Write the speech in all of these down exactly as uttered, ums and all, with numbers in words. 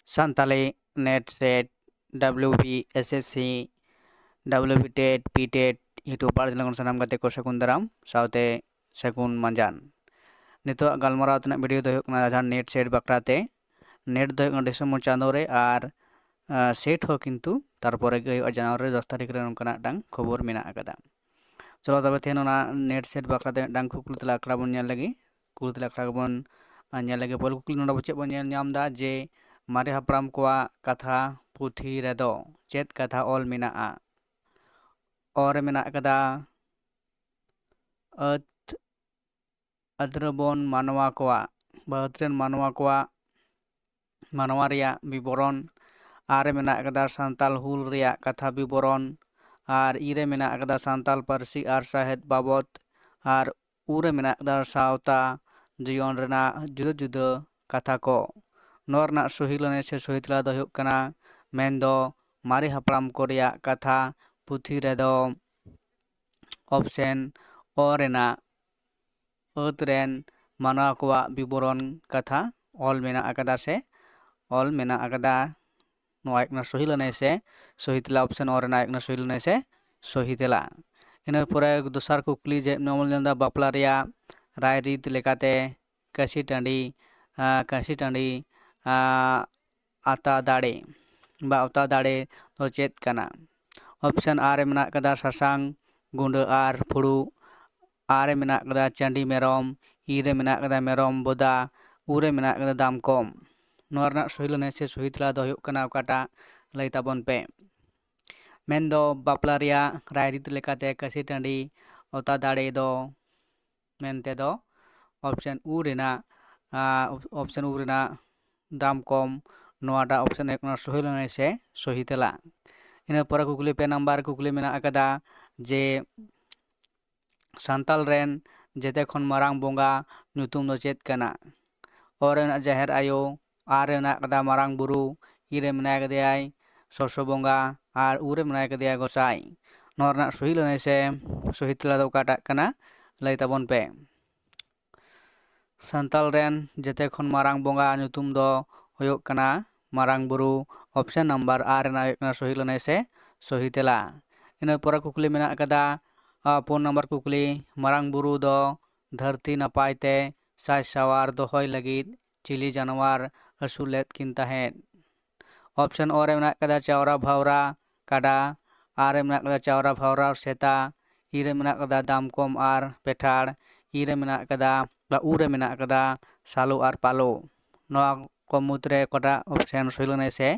Santali NET SET WBSSC WBTET PTET YouTube ᱯᱟᱲᱟ channel ᱠᱷᱚᱱ ᱥᱟᱱᱟᱢ ᱜᱟᱛᱮ ᱠᱚ ᱥᱟᱹᱜᱩᱱ ᱫᱟᱨᱟᱢ ᱥᱟᱶᱛᱮ ᱥᱟᱹᱜᱩᱱ ᱢᱟᱸᱡᱟᱱ᱾ ᱱᱤᱛᱚᱜ ᱜᱟᱞᱢᱟᱨᱟᱣ ᱛᱮᱱᱟᱜ ᱵᱷᱤᱰᱤᱭᱳ ᱫᱚ ᱦᱩᱭᱩᱜ ᱠᱟᱱᱟ ᱡᱟᱦᱟᱸ NET SET ᱵᱟᱠᱷᱨᱟ ᱛᱮ᱾ NET ᱫᱚ ᱦᱩᱭᱩᱜ ᱠᱟᱱᱟ ᱰᱤᱥᱮᱢᱵᱚᱨ ᱪᱟᱸᱫᱳ ᱨᱮ ᱟᱨ ᱥᱮᱴ ᱦᱚᱸ ᱠᱤᱱᱛᱩ ᱛᱟᱨᱯᱚᱨᱮ ᱜᱮ ᱦᱩᱭᱩᱜᱼᱟ, ᱡᱟᱱᱩᱣᱟᱨᱤ ᱨᱮ ᱫᱚᱥ ᱛᱟᱹᱨᱤᱠᱷ ᱨᱮ ᱱᱚᱝᱠᱟᱱᱟᱜ ᱢᱤᱫᱴᱟᱝ ᱠᱷᱚᱵᱚᱨ ᱢᱮᱱᱟᱜ ᱟᱠᱟᱫᱟ᱾ ᱪᱚᱞᱚ ᱛᱚᱵᱮ ᱛᱮᱦᱮᱧ ᱚᱱᱟ NET SET ᱵᱟᱠᱷᱨᱟ ᱛᱮ ᱢᱤᱫᱴᱟᱝ ᱠᱩᱠᱞᱤ ᱛᱮᱞᱟ ᱟᱠᱷᱲᱟ ᱵᱚᱱ ᱧᱮᱞ ᱞᱮᱜᱮ᱾ ᱠᱩᱠᱞᱤ ᱛᱮᱞᱟ ᱟᱠᱷᱲᱟ ᱜᱮᱵᱚᱱ ᱧᱮᱞ ᱞᱮᱜᱮ᱾ ᱯᱳᱭᱞᱳ ᱠᱩᱠᱞᱤ ᱱᱚᱰᱮ ᱪᱮᱫ ᱵᱚᱱ ᱧᱮᱞ ᱧᱟᱢ ᱮᱫᱟ ᱡᱮ ᱢᱟᱨᱮ ᱦᱟᱯᱲᱟᱢ ᱠᱚᱣᱟᱜ ᱠᱟᱛᱷᱟ ᱯᱩᱛᱷᱤ ᱨᱮᱫᱚ ᱪᱮᱫ ᱠᱟᱛᱷᱟ ᱚᱞ ᱢᱮᱱᱟᱜᱼᱟ? ᱚ ᱨᱮ ᱢᱮᱱᱟᱜ ᱟᱠᱟᱫᱟ ᱟᱹᱛ ᱟᱫᱽᱨᱟᱵᱚᱱ ᱢᱟᱱᱣᱟ ᱠᱚᱣᱟᱜ ᱵᱟ ᱟᱹᱛ ᱨᱮᱱ ᱢᱟᱱᱣᱟ ᱠᱚᱣᱟᱜ ᱢᱟᱱᱣᱟ ᱨᱮᱭᱟᱜ ᱵᱤᱵᱚᱨᱚᱱ᱾ ᱟᱨ ᱨᱮ ᱢᱮᱱᱟᱜ ᱟᱠᱟᱫᱟ ᱥᱟᱱᱛᱟᱞ ᱦᱩᱞ ᱨᱮᱭᱟᱜ ᱠᱟᱛᱷᱟ ᱵᱤᱵᱚᱨᱚᱱ᱾ ᱟᱨ ᱤ ᱨᱮ ᱢᱮᱱᱟᱜ ᱟᱠᱟᱫᱟ ᱥᱟᱱᱛᱟᱞ ᱯᱟᱹᱨᱥᱤ ᱟᱨ ᱥᱟᱶᱦᱮᱫ ᱵᱟᱵᱚᱛ᱾ ᱟᱨ ᱩ ᱨᱮ ᱢᱮᱱᱟᱜ ᱟᱠᱟᱫᱟ ᱥᱟᱶᱛᱟ ᱡᱤᱭᱚᱱ ᱨᱮᱱᱟᱜ ᱡᱩᱫᱟᱹ ᱡᱩᱫᱟᱹ ᱠᱟᱛᱷᱟ ᱠᱚ᱾ ᱱᱚᱣᱟ ᱨᱮᱱᱟᱜ ᱥᱚᱦᱤ ᱞᱟᱹᱱᱟᱹᱭ ᱥᱮ ᱥᱚᱦᱤ ᱛᱮᱞᱟ ᱫᱚ ᱦᱩᱭᱩᱜ ᱠᱟᱱᱟ ᱢᱮᱱᱫᱚ ᱢᱟᱨᱮ ᱦᱟᱯᱲᱟᱢ ᱠᱚ ᱨᱮᱭᱟᱜ ᱠᱟᱛᱷᱟ ᱯᱩᱛᱷᱤ ᱨᱮᱫᱚ ᱚᱯᱥᱮᱱ ᱚ ᱨᱮᱱᱟᱜ ᱟᱹᱛ ᱨᱮᱱ ᱢᱟᱱᱣᱟ ᱠᱚᱣᱟᱜ ᱵᱤᱵᱚᱨᱚᱱ ᱠᱟᱛᱷᱟ ᱚᱞ ᱢᱮᱱᱟᱜ ᱟᱠᱟᱫᱟ ᱥᱮ ᱚᱞ ᱢᱮᱱᱟᱜ ᱟᱠᱟᱫᱟ᱾ ᱱᱚᱣᱟ ᱦᱩᱭᱩᱜ ᱠᱟᱱᱟ ᱥᱚᱦᱤ ᱞᱟᱹᱱᱟᱹᱭ ᱥᱮ ᱥᱚᱦᱤ ᱛᱮᱞᱟ, ᱚᱯᱥᱮᱱ ᱚ ᱨᱮᱱᱟᱜ ᱦᱩᱭᱩᱜ ᱠᱟᱱᱟ ᱥᱚᱦᱤ ᱞᱟᱹᱱᱟᱹᱭ ᱥᱮ ᱥᱚᱦᱤ ᱛᱮᱞᱟ᱾ ᱤᱱᱟᱹ ᱯᱚᱨᱮ ᱫᱚᱥᱟᱨ ᱠᱩᱠᱞᱤ ᱡᱮ ᱱᱚᱣᱟ ᱵᱚᱱ ᱧᱮᱞ ᱮᱫᱟ ᱵᱟᱯᱞᱟ ᱨᱮᱭᱟᱜ ᱨᱟᱭᱨᱤᱛ ᱞᱮᱠᱟᱛᱮ ᱠᱟᱹᱥᱤ ᱴᱟᱺᱰᱤ, ᱟᱸ, ᱠᱟᱹᱥᱤ ᱴᱟᱺᱰᱤ, ᱟᱸ, ᱟᱛᱟ ᱫᱟᱲᱮ ᱵᱟ ᱚᱛᱟ ᱫᱟᱲᱮ ᱫᱚ ᱪᱮᱫ ᱠᱟᱱᱟ? ᱚᱯᱥᱮᱱ ᱟᱨ ᱨᱮ ᱢᱮᱱᱟᱜ ᱟᱠᱟᱫᱟ ᱥᱟᱥᱟᱝ, ᱜᱩᱸᱰᱟᱹ ᱟᱨ ᱯᱷᱩᱲᱩᱜ᱾ ᱟᱨ ᱨᱮ ᱢᱮᱱᱟᱜ ᱟᱠᱟᱫᱟ ᱪᱟᱹᱰᱤ ᱢᱮᱨᱚᱢ, ᱤ ᱨᱮ ᱢᱮᱱᱟᱜ ᱟᱠᱟᱫᱟ ᱢᱮᱨᱚᱢ ᱵᱚᱫᱟ, ᱩ ᱨᱮ ᱢᱮᱱᱟᱜ ᱟᱠᱟᱫᱟ ᱫᱟᱢᱠᱚᱢ᱾ ᱱᱚᱣᱟ ᱨᱮᱱᱟᱜ ᱥᱚᱦᱤ ᱞᱟᱹᱱᱟᱹᱭ ᱥᱮ ᱥᱚᱦᱤ ᱛᱮᱞᱟ ᱫᱚ ᱦᱩᱭᱩᱜ ᱠᱟᱱᱟ ᱚᱠᱟᱴᱟᱜ? ᱞᱟᱹᱭ ᱛᱟᱵᱚᱱ ᱯᱮ᱾ ᱢᱮᱱᱫᱚ ᱵᱟᱯᱞᱟ ᱨᱮᱭᱟᱜ ᱨᱟᱭᱨᱤᱛ ᱞᱮᱠᱟᱛᱮ ᱠᱟᱹᱥᱤ ᱴᱟᱺᱰᱤ ᱚᱛᱟ ᱫᱟᱲᱮ ᱫᱚ ᱢᱮᱱᱛᱮ ᱫᱚ ᱚᱯᱥᱮᱱ ᱩ ᱨᱮᱱᱟᱜ, ᱟᱸ, ᱚᱯᱥᱮᱱ ᱩ ᱨᱮᱱᱟᱜ ᱫᱟᱢ ᱠᱚᱢ, ᱱᱚᱣᱟᱴᱟᱜ ᱚᱯᱥᱮᱱ ᱦᱩᱭᱩᱜ ᱠᱟᱱᱟ ᱥᱚᱦᱤ ᱞᱟᱹᱱᱟᱹᱭ ᱥᱮ ᱥᱚᱦᱤ ᱛᱮᱞᱟ᱾ ᱤᱱᱟᱹ ᱯᱚᱨᱮ ᱠᱩᱠᱞᱤ ᱯᱮ ᱱᱟᱢᱵᱟᱨ ᱠᱩᱠᱞᱤ ᱢᱮᱱᱟᱜ ᱟᱠᱟᱫᱟ ᱡᱮ ᱥᱟᱱᱛᱟᱞ ᱨᱮᱱ ᱡᱮᱛᱮ ᱠᱷᱚᱱ ᱢᱟᱨᱟᱝ ᱵᱚᱸᱜᱟ ᱧᱩᱛᱩᱢ ᱫᱚ ᱪᱮᱫ ᱠᱟᱱᱟ? ᱚ ᱨᱮᱱᱟᱜ ᱡᱟᱦᱮᱨ ᱟᱭᱳ, ᱟᱨ ᱨᱮ ᱢᱮᱱᱟᱜ ᱟᱠᱟᱫᱟ ᱢᱟᱨᱟᱝ ᱵᱩᱨᱩ, ᱤ ᱨᱮ ᱢᱮᱱᱟᱭ ᱟᱠᱟᱫᱮᱭᱟᱭ ᱥᱚᱥᱚ ᱵᱚᱸᱜᱟ, ᱟᱨ ᱩ ᱨᱮ ᱢᱮᱱᱟᱭ ᱟᱠᱟᱫᱮᱭᱟ ᱜᱚᱸᱥᱟᱭ᱾ ᱱᱚᱣᱟ ᱨᱮᱱᱟᱜ ᱥᱚᱦᱤ ᱞᱟᱹᱱᱟᱹᱭ ᱥᱮ ᱥᱚᱦᱤ ᱛᱮᱞᱟ ᱫᱚ ᱚᱠᱟᱴᱟᱜ ᱠᱟᱱᱟ? ᱞᱟᱹᱭ ᱛᱟᱵᱚᱱ ᱯᱮ᱾ ᱥᱟᱱᱛᱟᱞ ᱨᱮᱱ ᱡᱮᱛᱮ ᱠᱷᱚᱱ ᱢᱟᱨᱟᱝ ᱵᱚᱸᱜᱟ ᱧᱩᱛᱩᱢ ᱫᱚ ᱦᱩᱭᱩᱜ ᱠᱟᱱᱟ ᱢᱟᱨᱟᱝ ᱵᱩᱨᱩ᱾ ᱚᱯᱥᱮᱱ ᱱᱟᱢᱵᱟᱨ ᱟᱨ ᱨᱮᱱᱟᱜ ᱦᱩᱭᱩᱜ ᱠᱟᱱᱟ ᱥᱚᱦᱤ ᱞᱟᱹᱱᱟᱹᱭ ᱥᱮ ᱥᱚᱦᱤ ᱛᱮᱞᱟ᱾ ᱤᱱᱟᱹ ᱯᱚᱨᱮ ᱠᱩᱠᱞᱤ ᱢᱮᱱᱟᱜ ᱟᱠᱟᱫᱟ, ᱟ, ᱯᱩᱱ ᱱᱟᱢᱵᱟᱨ ᱠᱩᱠᱞᱤ, ᱢᱟᱨᱟᱝ ᱵᱩᱨᱩ ᱫᱚ ᱫᱷᱟᱹᱨᱛᱤ ᱱᱟᱯᱟᱭ ᱛᱮ ᱥᱟᱡᱽ ᱥᱟᱶᱟᱨ ᱫᱚᱦᱚᱭ ᱞᱟᱹᱜᱤᱫ ᱪᱤᱞᱤ ᱡᱟᱱᱣᱟᱨ ᱟᱹᱥᱩᱞ ᱞᱮᱫ ᱠᱤᱱ ᱛᱟᱦᱮᱸᱫ? ᱚᱯᱥᱮᱱ ᱚ ᱨᱮ ᱢᱮᱱᱟᱜ ᱟᱠᱟᱫᱟ ᱪᱟᱣᱨᱟ ᱵᱷᱟᱣᱨᱟ ᱠᱟᱰᱟ, ᱟᱨ ᱨᱮ ᱢᱮᱱᱟᱜ ᱟᱠᱟᱫᱟ ᱪᱟᱣᱨᱟ ᱵᱷᱟᱣᱨᱟ ᱥᱮᱛᱟ, ᱤ ᱨᱮ ᱢᱮᱱᱟᱜ ᱟᱠᱟᱫᱟ ᱫᱟᱢᱠᱚᱢ ᱟᱨ ᱯᱮᱴᱷᱟᱲ, ᱤ ᱨᱮ ᱢᱮᱱᱟᱜ ᱟᱠᱟᱫᱟ, ᱵᱟ, ᱩ ᱨᱮ ᱢᱮᱱᱟᱜ ᱟᱠᱟᱫᱟ ᱥᱟᱞᱩ ᱟᱨ ᱯᱟᱞᱩ᱾ ᱱᱚᱣᱟ ᱠᱚ ᱢᱩᱫᱽᱨᱮ ᱚᱠᱟᱴᱟᱜ ᱚᱯᱥᱮᱱ ᱥᱚᱦᱤ ᱞᱟᱹᱱᱟᱹᱭ ᱥᱮ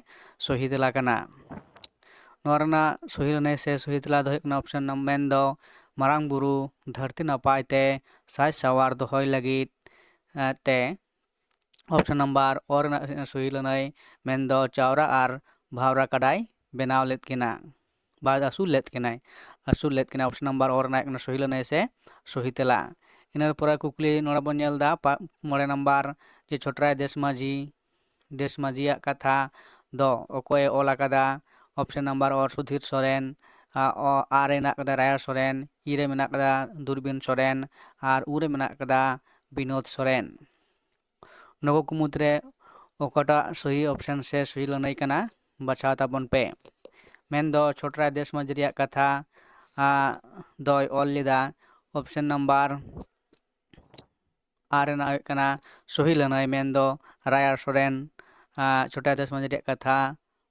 ᱥᱚᱦᱤ ᱛᱮᱞᱟ ᱠᱟᱱᱟ? ᱱᱚᱣᱟ ᱨᱮᱱᱟᱜ ᱥᱚᱦᱤ ᱞᱟᱹᱱᱟᱹᱭ ᱥᱮ ᱥᱚᱦᱤ ᱛᱮᱞᱟ ᱫᱚ ᱦᱩᱭᱩᱜ ᱠᱟᱱᱟ ᱚᱯᱥᱮᱱ ᱱᱟᱢ-, ᱢᱮᱱᱫᱚ ᱢᱟᱨᱟᱝ ᱵᱩᱨᱩ ᱫᱷᱟᱹᱨᱛᱤ ᱱᱟᱯᱟᱭ ᱛᱮ ᱥᱟᱡᱽ ᱥᱟᱶᱟᱨ ᱫᱚᱦᱚᱭ ᱞᱟᱹᱜᱤᱫ, ᱮ, ᱛᱮ ᱚᱯᱥᱮᱱ ᱱᱟᱢᱵᱟᱨ ᱚ ᱨᱮᱱᱟᱜ ᱥᱚᱦᱤ ᱞᱟᱹᱱᱟᱹᱭ ᱢᱮᱱᱫᱚ ᱪᱟᱣᱨᱟ ᱟᱨ ᱵᱷᱟᱣᱨᱟ ᱠᱟᱰᱟᱭ ᱵᱮᱱᱟᱣ ᱞᱮᱫ ᱠᱤᱱᱟ, ᱵᱟ ᱟᱹᱥᱩᱞ ᱞᱮᱫ ᱠᱤᱱᱟᱭ, ᱟᱹᱥᱩᱞ ᱞᱮᱫ ᱠᱤᱱᱟᱭ᱾ ᱚᱯᱥᱮᱱ ᱱᱟᱢᱵᱟᱨ ᱚ ᱨᱮᱱᱟᱜ ᱦᱩᱭᱩᱜ ᱠᱟᱱᱟ ᱥᱚᱦᱤ ᱞᱟᱹᱱᱟᱹᱭ ᱥᱮ ᱥᱚᱦᱤ ᱛᱮᱞᱟ᱾ ᱤᱱᱟᱹ ᱯᱚᱨᱮ ᱠᱩᱠᱞᱤ ᱱᱚᱰᱮ ᱵᱚᱱ ᱧᱮᱞ ᱮᱫᱟ, ᱯᱟ-, ᱢᱚᱬᱮ ᱱᱟᱢᱵᱟᱨ, ᱡᱮ ᱪᱷᱚᱴᱨᱟᱭ ᱫᱮᱥ ᱢᱟᱹᱡᱷᱤ, ᱫᱮᱥ ᱢᱟᱹᱡᱷᱤᱭᱟᱜ ᱠᱟᱛᱷᱟ ᱫᱚ ᱚᱠᱚᱭᱮ ᱚᱞ ᱟᱠᱟᱫᱟ? ᱚᱯᱥᱮᱱ ᱱᱟᱢᱵᱟᱨ ᱚ ᱥᱩᱫᱷᱤᱨ ᱥᱚᱨᱮᱱ, ᱟ, ᱚ, ᱟ ᱨᱮ ᱢᱮᱱᱟᱜ ᱟᱠᱟᱫᱟ ᱨᱟᱭᱟ ᱥᱚᱨᱮᱱ, ᱤ ᱨᱮ ᱢᱮᱱᱟᱜ ᱟᱠᱟᱫᱟ ᱫᱩᱨᱵᱤᱱ ᱥᱚᱨᱮᱱ, ᱟᱨ ᱩ ᱨᱮ ᱢᱮᱱᱟᱜ ᱟᱠᱟᱫᱟ ᱵᱤᱱᱳᱫ ᱥᱚᱨᱮᱱ᱾ ᱱᱩᱠᱩ ᱠᱚ ᱢᱩᱫᱽᱨᱮ ᱚᱠᱟᱴᱟᱜ ᱥᱚᱦᱤ ᱚᱯᱥᱮᱱ ᱥᱮ ᱥᱚᱦᱤ ᱞᱟᱹᱱᱟᱹᱭ ᱠᱟᱱᱟ, ᱵᱟᱪᱷᱟᱣ ᱛᱟᱵᱚᱱ ᱯᱮ᱾ ᱢᱮᱱᱫᱚ ᱪᱷᱚᱴᱨᱟᱭ ᱫᱮᱥ ᱢᱟᱹᱡᱷᱤ ᱨᱮᱭᱟᱜ ᱠᱟᱛᱷᱟ, ᱟ, ᱫᱚᱭ ᱚᱞ ᱞᱮᱫᱟ᱾ ᱚᱯᱥᱮᱱ ᱱᱟᱢᱵᱟᱨ ᱟᱨ ᱨᱮᱱᱟᱜ ᱦᱩᱭᱩᱜ ᱠᱟᱱᱟ ᱥᱚᱦᱤ ᱞᱟᱹᱱᱟᱹᱭ, ᱢᱮᱱᱫᱚ ᱨᱟᱭᱟᱨ ᱥᱚᱨᱮᱱ, ᱟ, ᱪᱷᱚᱴᱨᱟᱭ ᱫᱮᱥ ᱢᱟᱹᱡᱷᱤ ᱨᱮᱭᱟᱜ ᱠᱟᱛᱷᱟ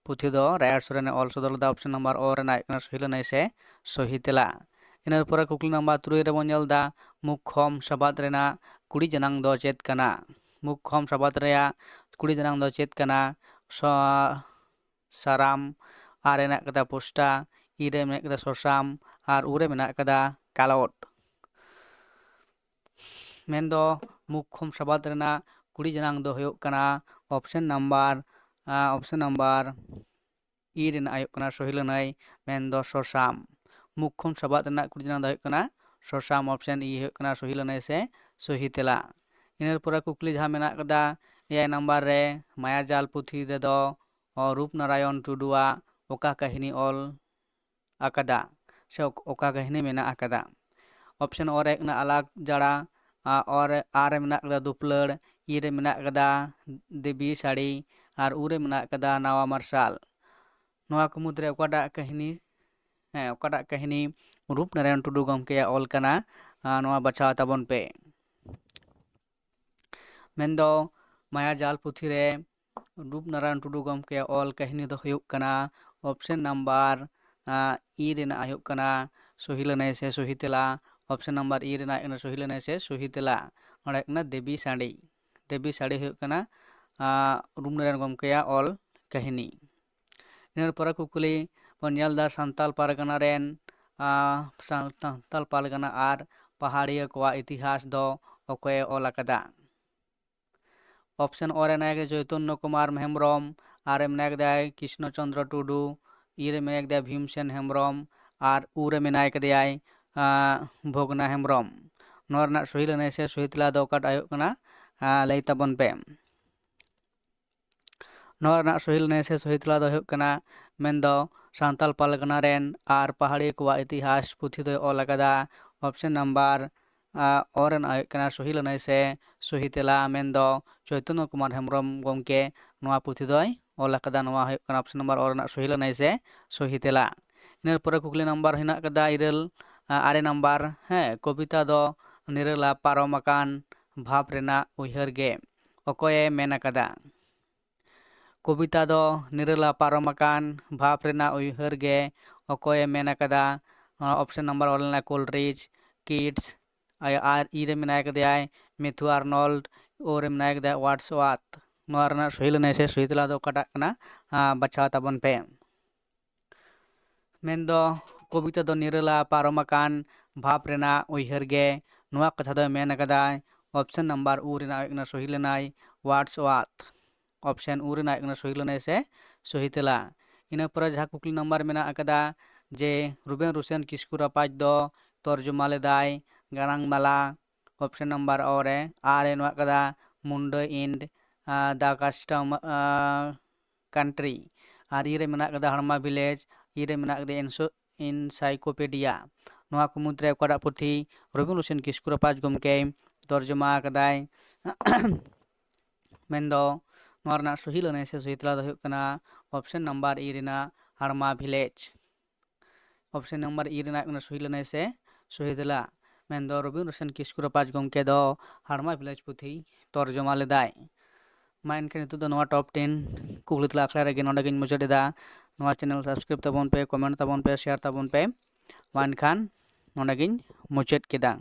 ᱯᱩᱛᱷᱤ ᱫᱚ ᱨᱟᱭᱟᱨ ᱥᱚᱨᱮᱱᱮ ᱚᱞ ᱥᱚᱫᱚᱨ ᱞᱮᱫᱟ᱾ ᱚᱯᱥᱮᱱ ᱱᱟᱢᱵᱟᱨ ᱚ ᱨᱮᱱᱟᱜ ᱦᱩᱭᱩᱜ ᱠᱟᱱᱟ ᱥᱚᱦᱤ ᱞᱟᱹᱱᱟᱹᱭ ᱥᱮ ᱥᱚᱦᱤ ᱛᱮᱞᱟ᱾ ᱤᱱᱟᱹ ᱯᱚᱨᱮ ᱠᱩᱠᱞᱤ ᱱᱟᱢᱵᱟᱨ ᱛᱩᱨᱩᱭ ᱨᱮᱵᱚᱱ ᱧᱮᱞ ᱮᱫᱟ, ᱢᱩᱠᱠᱷᱚᱢ ᱥᱟᱵᱟᱫ ᱨᱮᱱᱟᱜ ᱠᱩᱲᱤ ᱡᱟᱱᱟᱝ ᱫᱚ ᱪᱮᱫ ᱠᱟᱱᱟ? ᱢᱩᱠᱠᱷᱚᱢ ᱥᱟᱵᱟᱫ ᱨᱮᱭᱟᱜ ᱠᱩᱲᱤ ᱡᱟᱱᱟᱝ ᱫᱚ ᱪᱮᱫ ᱠᱟᱱᱟ? ᱥᱚ-, ᱥᱟᱨᱟᱢ, ᱟᱨ ᱨᱮᱱᱟᱜ ᱠᱟᱫᱟ ᱯᱳᱥᱴᱟ, ᱤ ᱨᱮ ᱢᱮᱱᱟᱜ ᱠᱟᱫᱟ ᱥᱚᱥᱟᱢ, ᱟᱨ ᱩ ᱨᱮ ᱢᱮᱱᱟᱜ ᱠᱟᱫᱟ ᱠᱟᱞᱚᱴ᱾ ᱢᱮᱱᱫᱚ ᱢᱩᱠᱠᱷᱚᱢ ᱥᱟᱵᱟᱫ ᱨᱮᱱᱟᱜ ᱠᱩᱲᱤ ᱡᱟᱱᱟᱝ ᱫᱚ ᱦᱩᱭᱩᱜ ᱠᱟᱱᱟ ᱚᱯᱥᱮᱱ ᱱᱟᱢᱵᱟᱨ, ᱟ, ᱚᱯᱥᱮᱱ ᱱᱟᱢᱵᱟᱨ ᱤ ᱨᱮᱱᱟᱜ ᱦᱩᱭᱩᱜ ᱠᱟᱱᱟ ᱥᱚᱦᱤ ᱞᱟᱹᱱᱟᱹᱭ, ᱢᱮᱱᱫᱚ ᱥᱚᱥᱟᱢ᱾ ᱢᱩᱠᱠᱷᱚᱢ ᱥᱟᱵᱟᱫ ᱨᱮᱱᱟᱜ ᱠᱩᱲᱤ ᱡᱟᱱᱟᱝ ᱫᱚ ᱦᱩᱭᱩᱜ ᱠᱟᱱᱟ ᱥᱚᱥᱟᱢ, ᱚᱯᱥᱮᱱ ᱤ ᱦᱩᱭᱩᱜ ᱠᱟᱱᱟ ᱥᱚᱦᱤ ᱞᱟᱹᱱᱟᱹᱭ ᱥᱮ ᱥᱚᱦᱤ ᱛᱮᱞᱟ᱾ ᱤᱱᱟᱹ ᱯᱚᱨᱮ ᱠᱩᱠᱞᱤ ᱡᱟᱦᱟᱸ ᱢᱮᱱᱟᱜ ᱠᱟᱫᱟ ᱮᱭᱟᱭ ᱱᱟᱢᱵᱟᱨ ᱨᱮ, ᱢᱟᱭᱟᱡᱟᱞ ᱯᱩᱛᱷᱤ ᱨᱮᱫᱚ ᱚ, ᱨᱩᱯᱱᱟᱨᱟᱭᱚᱱ ᱴᱩᱰᱩᱣᱟᱜ ᱚᱠᱟ ᱠᱟᱹᱦᱱᱤ ᱚᱞ ᱟᱠᱟᱫᱟ ᱥᱮ ᱚᱠ-, ᱚᱠᱟ ᱠᱟᱹᱦᱱᱤ ᱢᱮᱱᱟᱜ ᱟᱠᱟᱫᱟ? ᱚᱯᱥᱮᱱ ᱚ ᱨᱮ ᱦᱩᱭᱩᱜ ᱠᱟᱱᱟ ᱟᱞᱟᱠ ᱡᱟᱲᱟ, ᱟ, ᱚ ᱨᱮ, ᱟ ᱨᱮ ᱢᱮᱱᱟᱜ ᱟᱠᱟᱫᱟ ᱫᱩᱯᱞᱟᱹᱲ, ᱤ ᱨᱮ ᱢᱮᱱᱟᱜ ᱟᱠᱟᱫᱟ ᱫᱮᱵᱤ ᱥᱟᱹᱲᱤ, ᱟᱨ ᱩ ᱨᱮ ᱢᱮᱱᱟᱜ ᱟᱠᱟᱫᱟ ᱱᱟᱣᱟ ᱢᱟᱨᱥᱟᱞ᱾ ᱱᱚᱣᱟ ᱠᱚ ᱢᱩᱫᱽᱨᱮ ᱚᱠᱟᱴᱟᱜ ᱠᱟᱹᱦᱱᱤ, ᱦᱮᱸ, ᱚᱠᱟᱴᱟᱜ ᱠᱟᱹᱦᱱᱤ ᱨᱩᱯᱱᱟᱨᱟᱭᱚᱱ ᱴᱩᱰᱩ ᱜᱚᱢᱠᱮᱭᱟᱜ ᱚᱞ ᱠᱟᱱᱟ, ᱟᱨ ᱱᱚᱣᱟ ᱵᱟᱪᱷᱟᱣ ᱛᱟᱵᱚᱱ ᱯᱮ᱾ ᱢᱮᱱᱫᱚ ᱢᱟᱭᱟᱡᱟᱞ ᱯᱩᱛᱷᱤ ᱨᱮ ᱨᱩᱯᱱᱟᱨᱟᱭᱚᱱ ᱴᱩᱰᱩ ᱜᱚᱢᱠᱮᱭᱟᱜ ᱚᱞ ᱠᱟᱹᱦᱱᱤ ᱫᱚ ᱦᱩᱭᱩᱜ ᱠᱟᱱᱟ option number ᱤ ᱨᱮᱱᱟᱜ ᱦᱩᱭᱩᱜ ᱠᱟᱱᱟ ᱥᱚᱦᱤ ᱞᱟᱹᱱᱟᱹᱭ ᱥᱮ ᱥᱚᱦᱤ ᱛᱮᱞᱟ᱾ Option number ᱤ ᱨᱮᱱᱟᱜ ᱦᱩᱭᱩᱜ ᱠᱟᱱᱟ ᱥᱚᱦᱤ ᱞᱟᱹᱱᱟᱹᱭ ᱥᱮ ᱥᱚᱦᱤ ᱛᱮᱞᱟ᱾ ᱱᱚᱰᱮ ᱦᱩᱭᱩᱜ ᱠᱟᱱᱟ ᱫᱮᱵᱤ ᱥᱟᱰᱤ᱾ ᱫᱮᱵᱤ ᱥᱟᱰᱤ ᱦᱩᱭᱩᱜ ᱠᱟᱱᱟ ᱨᱩᱯᱱᱟᱨᱟᱭᱚᱱ ᱜᱚᱢᱠᱮᱭᱟᱜ ᱚᱞ ᱠᱟᱹᱦᱱᱤ᱾ ᱤᱱᱟᱹ ᱯᱚᱨᱮ ᱠᱩᱠᱞᱤ ᱵᱚᱱ ᱧᱮᱞ ᱮᱫᱟ, ᱥᱟᱱᱛᱟᱞ ᱯᱟᱨᱜᱟᱱᱟ ᱨᱮᱱ, ᱟᱸ, ᱥᱟᱱ-, ᱥᱟᱱᱛᱟᱞ ᱯᱟᱨᱜᱟᱱᱟ ᱟᱨ ᱯᱟᱦᱟᱲᱤᱭᱟᱹ ᱠᱚᱣᱟᱜ ᱤᱛᱤᱦᱟᱥ ᱫᱚ ᱚᱠᱚᱭᱮ ᱚᱞ ᱟᱠᱟᱫᱟ? Option ᱚ ᱨᱮ ᱢᱮᱱᱟᱭ ᱠᱟᱫᱮᱭᱟ ᱪᱳᱭᱛᱚᱱᱱᱚ ᱠᱩᱢᱟᱨ ᱦᱮᱢᱵᱨᱚᱢ, ᱟᱨ ᱮ ᱢᱮᱱᱟᱭ ᱠᱟᱫᱮᱭᱟ ᱠᱨᱤᱥᱱᱚ ᱪᱚᱱᱫᱨᱚ ᱴᱩᱰᱩ, ᱤ ᱨᱮ ᱢᱮᱱᱟᱭ ᱠᱟᱫᱮᱭᱟ ᱵᱷᱤᱢᱥᱮᱱ ᱦᱮᱢᱵᱨᱚᱢ, ᱟᱨ ᱩ ᱨᱮ ᱢᱮᱱᱟᱭ ᱠᱟᱫᱮᱭᱟᱭ, ᱟᱸ, ᱵᱷᱚᱜᱽᱱᱟ ᱦᱮᱢᱵᱨᱚᱢ᱾ ᱱᱚᱣᱟ ᱨᱮᱱᱟᱜ ᱥᱚᱦᱤ ᱞᱟᱹᱱᱟᱹᱭ ᱥᱮ ᱥᱚᱦᱤ ᱛᱮᱞᱟ ᱫᱚ ᱚᱠᱟᱴᱟᱜ ᱦᱩᱭᱩᱜ ᱠᱟᱱᱟ? ᱟᱸ, ᱞᱟᱹᱭ ᱛᱟᱵᱚᱱ ᱯᱮ᱾ ᱱᱚᱣᱟ ᱨᱮᱱᱟᱜ ᱥᱚᱦᱤ ᱞᱟᱹᱱᱟᱹᱭ ᱥᱮ ᱥᱚᱦᱤ ᱛᱮᱞᱟ ᱫᱚ ᱦᱩᱭᱩᱜ ᱠᱟᱱᱟ, ᱢᱮᱱᱫᱚ ᱥᱟᱱᱛᱟᱞ ᱯᱟᱨᱜᱟᱱᱟ ᱨᱮᱱ ᱟᱨ ᱯᱟᱦᱟᱲᱤ ᱠᱚᱣᱟᱜ ᱤᱛᱤᱦᱟᱥ ᱯᱩᱛᱷᱤ ᱫᱚᱭ ᱚᱞ ᱟᱠᱟᱫᱟ᱾ Option number, ᱟᱸ, ᱚ ᱨᱮᱱᱟᱜ ᱦᱩᱭᱩᱜ ᱠᱟᱱᱟ ᱥᱚᱦᱤ ᱞᱟᱹᱱᱟᱹᱭ ᱥᱮ ᱥᱚᱦᱤ ᱛᱮᱞᱟ, ᱢᱮᱱᱫᱚ ᱪᱳᱭᱛᱚᱱᱱᱚ ᱠᱩᱢᱟᱨ ᱦᱮᱢᱵᱨᱚᱢ ᱜᱚᱢᱠᱮ ᱱᱚᱣᱟ ᱯᱩᱛᱷᱤ ᱫᱚᱭ ᱚᱞ ᱟᱠᱟᱫᱟ᱾ ᱱᱚᱣᱟ ᱦᱩᱭᱩᱜ ᱠᱟᱱᱟ option number ᱚ ᱨᱮᱱᱟᱜ ᱥᱚᱦᱤ ᱞᱟᱹᱱᱟᱹᱭ ᱥᱮ ᱥᱚᱦᱤ ᱛᱮᱞᱟ᱾ ᱤᱱᱟᱹ ᱯᱚᱨᱮ ᱠᱩᱠᱞᱤ number ᱦᱮᱱᱟᱜ ᱟᱠᱟᱫᱟ ᱤᱨᱟᱹᱞ, ᱟᱸ, ᱟᱨᱮ number, ᱦᱮᱸ, ᱠᱚᱵᱤᱛᱟ ᱫᱚ ᱱᱤᱨᱟᱹᱞᱟ ᱯᱟᱨᱚᱢ ᱟᱠᱟᱱ ᱵᱷᱟᱵᱽ ᱨᱮᱱᱟᱜ ᱩᱭᱦᱟᱹᱨ ᱜᱮ ᱚᱠᱚᱭᱮ ᱢᱮᱱ ᱟᱠᱟᱫᱟ? ᱠᱚᱵᱤᱛᱟ ᱫᱚ ᱱᱤᱨᱟᱹᱞᱟ ᱯᱟᱨᱚᱢ ᱟᱠᱟᱱ ᱵᱷᱟᱵᱽ ᱨᱮᱱᱟᱜ ᱩᱭᱦᱟᱹᱨ ᱜᱮ ᱚᱠᱚᱭᱮ ᱢᱮᱱ ᱟᱠᱟᱫᱟ? ᱚᱱᱟ option number ᱚᱞ ᱞᱮᱱᱟ ᱠᱳᱞᱨᱤᱪ, ᱠᱤᱴᱥ, ᱟᱨ ᱤ ᱨᱮ ᱢᱮᱱᱟᱭ ᱠᱟᱫᱮᱭᱟᱭ ᱢᱮᱛᱷᱩ ᱟᱨᱱᱚᱞᱰ, ᱳ ᱨᱮ ᱢᱮᱱᱟᱭ ᱠᱟᱫᱮᱭᱟ ᱣᱟᱨᱰᱥᱣᱟᱨᱛᱷ᱾ ᱱᱚᱣᱟ ᱨᱮᱱᱟᱜ ᱥᱚᱦᱤ ᱞᱟᱹᱱᱟᱹᱭ ᱥᱮ ᱥᱚᱦᱤ ᱛᱮᱞᱟ ᱫᱚ ᱚᱠᱟᱴᱟᱜ ᱠᱟᱱᱟ? ᱟᱸ, ᱵᱟᱪᱷᱟᱣ ᱛᱟᱵᱚᱱ ᱯᱮ᱾ ᱢᱮᱱᱫᱚ ᱠᱚᱵᱤᱛᱟ ᱫᱚ ᱱᱤᱨᱟᱹᱞᱟ ᱯᱟᱨᱚᱢ ᱟᱠᱟᱱ ᱵᱷᱟᱵᱽ ᱨᱮᱱᱟᱜ ᱩᱭᱦᱟᱹᱨ ᱜᱮ ᱱᱚᱣᱟ ᱠᱟᱛᱷᱟ ᱫᱚᱭ ᱢᱮᱱ ᱟᱠᱟᱫᱟᱭ᱾ Option number ᱩ ᱨᱮᱱᱟᱜ ᱦᱩᱭᱩᱜ ᱠᱟᱱᱟ ᱥᱚᱦᱤ ᱞᱟᱹᱱᱟᱹᱭ ᱣᱟᱨᱰᱥᱣᱟᱨᱛᱷ᱾ Option ᱩ ᱨᱮᱱᱟᱜ ᱦᱩᱭᱩᱜ ᱠᱟᱱᱟ ᱥᱚᱦᱤ ᱞᱟᱹᱱᱟᱹᱭ ᱥᱮ ᱥᱚᱦᱤ ᱛᱮᱞᱟ᱾ ᱤᱱᱟᱹ ᱯᱚᱨᱮ ᱡᱟᱦᱟᱸ ᱠᱩᱠᱞᱤ number ᱢᱮᱱᱟᱜ ᱟᱠᱟᱫᱟ ᱡᱮ ᱨᱩᱵᱮᱱ ᱨᱩᱥᱮᱱ ᱠᱤᱥᱠᱩ ᱨᱟᱯᱟᱡᱽ ᱫᱚ ᱛᱚᱨᱡᱚᱢᱟ ᱞᱮᱫᱟᱭ ᱜᱟᱲᱟᱝ ᱢᱟᱞᱟ᱾ Option number ᱚ ᱨᱮ, ᱟᱨ ᱮ ᱱᱚᱣᱟ ᱠᱟᱫᱟ ᱢᱩᱱᱰᱟᱹ and, ᱟᱸ, the custom, ᱟᱸ, country, ᱟᱨ ᱤ ᱨᱮ ᱢᱮᱱᱟᱜ ᱠᱟᱫᱟ ᱦᱟᱲᱢᱟ village, ᱤ ᱨᱮ ᱢᱮᱱᱟᱜ ᱠᱟᱫᱟ enso-, encyclopedia᱾ ᱱᱚᱣᱟ ᱠᱚ ᱢᱩᱫᱽᱨᱮ ᱚᱠᱟᱴᱟᱜ ᱯᱩᱛᱷᱤ ᱨᱚᱵᱤᱱᱫᱨᱚ ᱥᱮᱱ ᱠᱤᱥᱠᱩ ᱨᱟᱯᱟᱡᱽ ᱜᱚᱢᱠᱮᱭ ᱛᱚᱨᱡᱚᱢᱟ ᱟᱠᱟᱫᱟᱭ? ᱢᱮᱱᱫᱚ ᱱᱚᱣᱟ ᱨᱮᱱᱟᱜ ᱥᱚᱦᱤ ᱞᱟᱹᱱᱟᱹᱭ ᱥᱮ ᱥᱚᱦᱤ ᱛᱮᱞᱟ ᱫᱚ ᱦᱩᱭᱩᱜ ᱠᱟᱱᱟ option number E ᱨᱮᱱᱟᱜ ᱦᱟᱲᱢᱟ village᱾ Option number E ᱨᱮᱱᱟᱜ ᱠᱟᱱᱟ ᱥᱚᱦᱤ ᱞᱟᱹᱱᱟᱹᱭ ᱥᱮ ᱥᱚᱦᱤ ᱛᱮᱞᱟ᱾ ᱢᱮᱱᱫᱚ ᱨᱚᱵᱤᱱᱫᱨᱚ ᱥᱮᱱ ᱠᱤᱥᱠᱩ ᱨᱟᱯᱟᱡᱽ ᱜᱚᱢᱠᱮ ᱫᱚ ᱦᱟᱲᱢᱟ village ᱯᱩᱛᱷᱤ ᱛᱚᱨᱡᱚᱢᱟ ᱞᱮᱫᱟᱭ᱾ ᱢᱟ ᱮᱱᱠᱷᱟᱱ ᱱᱤᱛᱚᱜ ᱫᱚ ᱱᱚᱣᱟ top ten ᱠᱩᱠᱞᱤ ᱛᱮᱞᱟ ᱟᱠᱷᱲᱟ ᱨᱮᱜᱮ ᱱᱚᱰᱮ ᱜᱤᱧ ᱢᱩᱪᱟᱹᱫ ᱮᱫᱟ᱾ ᱱᱚᱣᱟ channel subscribe ᱛᱟᱵᱚᱱ ᱯᱮ, comment ᱛᱟᱵᱚᱱ ᱯᱮ, share ᱛᱟᱵᱚᱱ ᱯᱮ᱾ ᱢᱟ ᱮᱱᱠᱷᱟᱱ ᱱᱚᱰᱮ ᱜᱤᱧ ᱢᱩᱪᱟᱹᱫ ᱠᱮᱫᱟ᱾